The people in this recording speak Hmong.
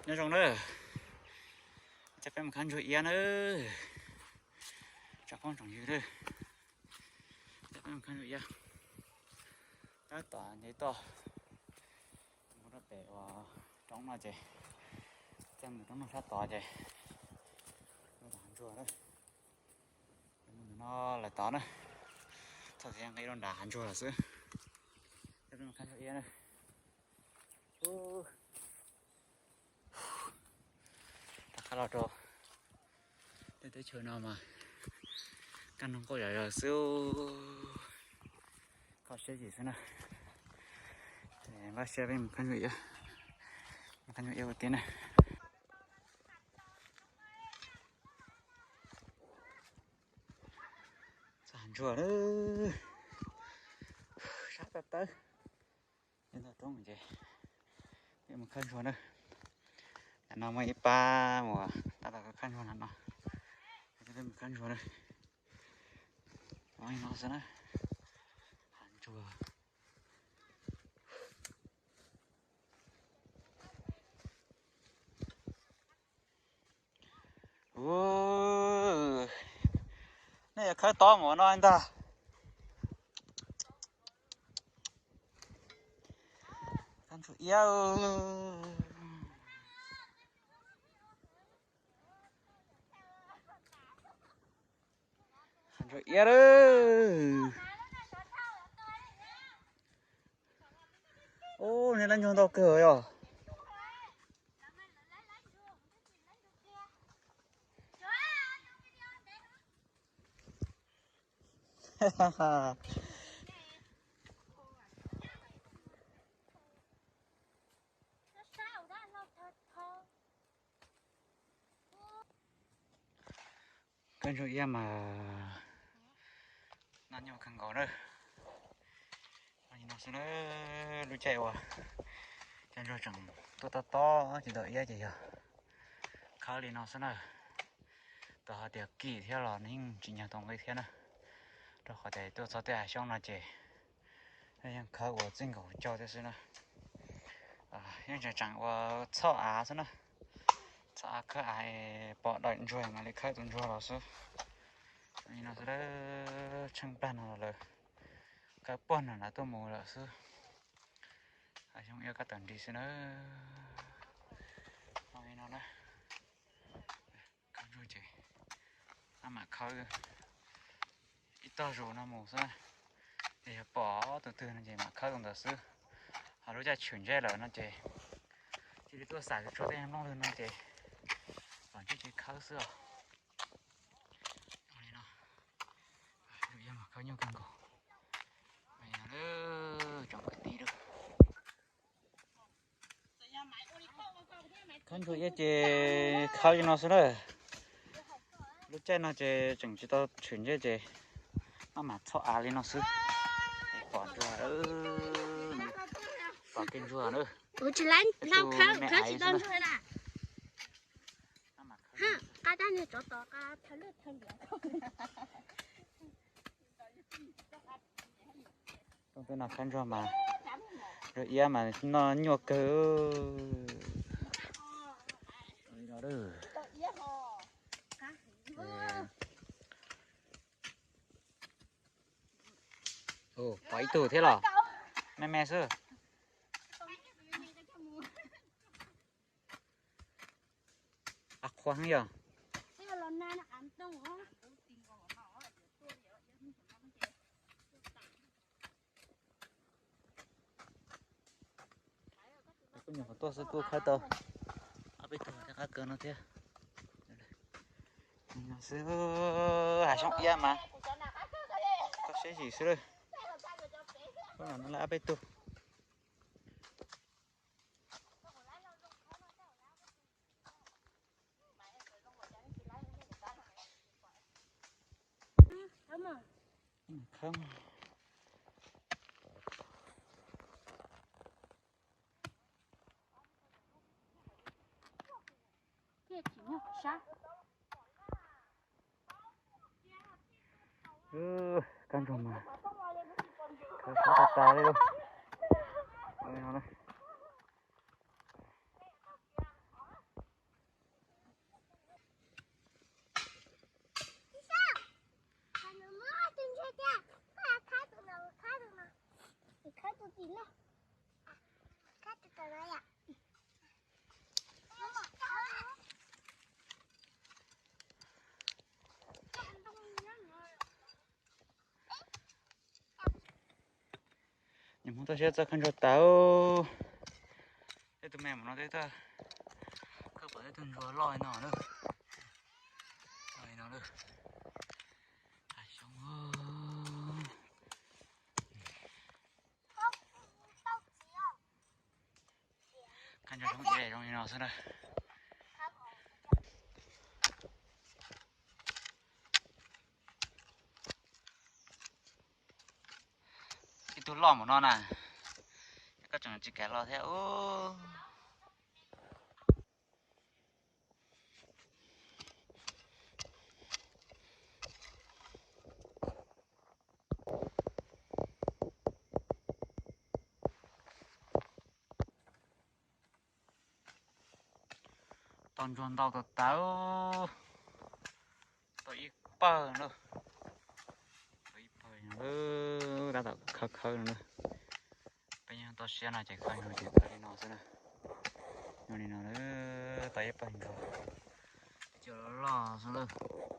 Nyob zoo na, coj peb mus khab ntsuag iab na, tsoom phooj tsoom ywg na, coj peb mus khab ntsuag iab. Tab tom nce toj mus rau pem uas roob no ces, txaj mus roob no sab tod ces, ntsuag na, mus ntawm no lawm tod na, txoj kev nqis rau nram hav ntsuag lawm xwb. Coj peb mus khab ntsuag iab na. Rov qab los rau tej teb chaws no mas kaj ntug nqauj zom zaws xwb, kho siab zim xwb na. Npaj siab peb mus khab ntsuag iab, mus khab ntsuag iab ua ke na. Txoj hav ntsuag na, sab tawb tawb, nce toj roob ces peb mus khab ntsuag na. Ntawm no muaj ib pab uas tab tom khab ntsuag no no, peb mus khab ntsuag na. Li no xwb na, hav ntsuag. Ua, nej yuav khawb tob mus no ntag. Khawb ntsuag iab. Khawb ntsuag iab lawm. Ub, nej lab ntsuag ntau kawg yog. Khawb ntsuag iab mas noj nyuaj kawg nkaus na. Li no xwb na, lub caij uas cov ntsuag tseem tuaj tob tob ces ntau iab ces yog khawb li no xwb na. Txawm hais tias kim thiab los nws yeej tsis nyog tau nqi thiab na, rau qhov tias tuaj txog tej hav xyoob no ces yeej khawb ua txij nkaus coj thiab xwb na. Yeej tseem tseem ua txhob av xwb na, txhob av khawb av, pom dawm ntsuag mam li khawb tus ntsuag los xwb. Li no xwb, tsheej plag no lawm, khawb puag no lawv tuaj mus lawm xwb. Hav xyoob iab kab tawm nrig xwb na. Li no na, khawb ntsuag ces maj mam khawb ib tog zus no mus xwb. Ces yog pom tus twg no ces mam khawb tus ntawd xwb. Ho lub caij tshwm ntsej lawm no ces cia li tuaj xav tsuag tej nplooj lwg no ces pom ntsej ces khawb xwb os. Li no, lub iab mas khawb nyuaj kawg nkaus. Li no, tsoom kwv tij lawm. Khawb ntsuag iab ces khawb li no xwb na. Lub caij no ces tseem tsis tau tshwm ntsej ces maj mam txhob av li no xwb. Pom ntsuag, pom kev ntsuag na. Tej no khawb ntsuag mas, ntsuag iab mas noj nyuaj kawg. Pom ib tug thiab los, me me xwb. Av qhuav heev yog. Kuv nyuam qhuav tuaj xwb kuj khawb tau ob peb tug thiab, qab kawg no thiab. Xwb, hav xyoob iab mas kho siab zim xwb lawm. Koj no lawm ob peb tug. Kab ntsuag mas khawb sab tas tas li lauj. Txoj siab txawj khawb ntsuag tawv. Tej tus me mus no twb txawj khawb pom tej tug ntsuag loj li no lawm. Loj li no lawm. Hav xyoob. Khawb ntsuag zoo li no xwb na. Ib tug loj mus no na, koj tseem tsis kam los thiab ub. Tau ntsuag ntau tau tawv. Tau ib pawg na. Tau ib pawg no, tab tom khawb khawb no na. Peb nyob toj siab no ces khawb ntsuag ces khawb li no xwb na. Nyob li no, tau ib pawg ntsuag. Cov loj xwb lawm.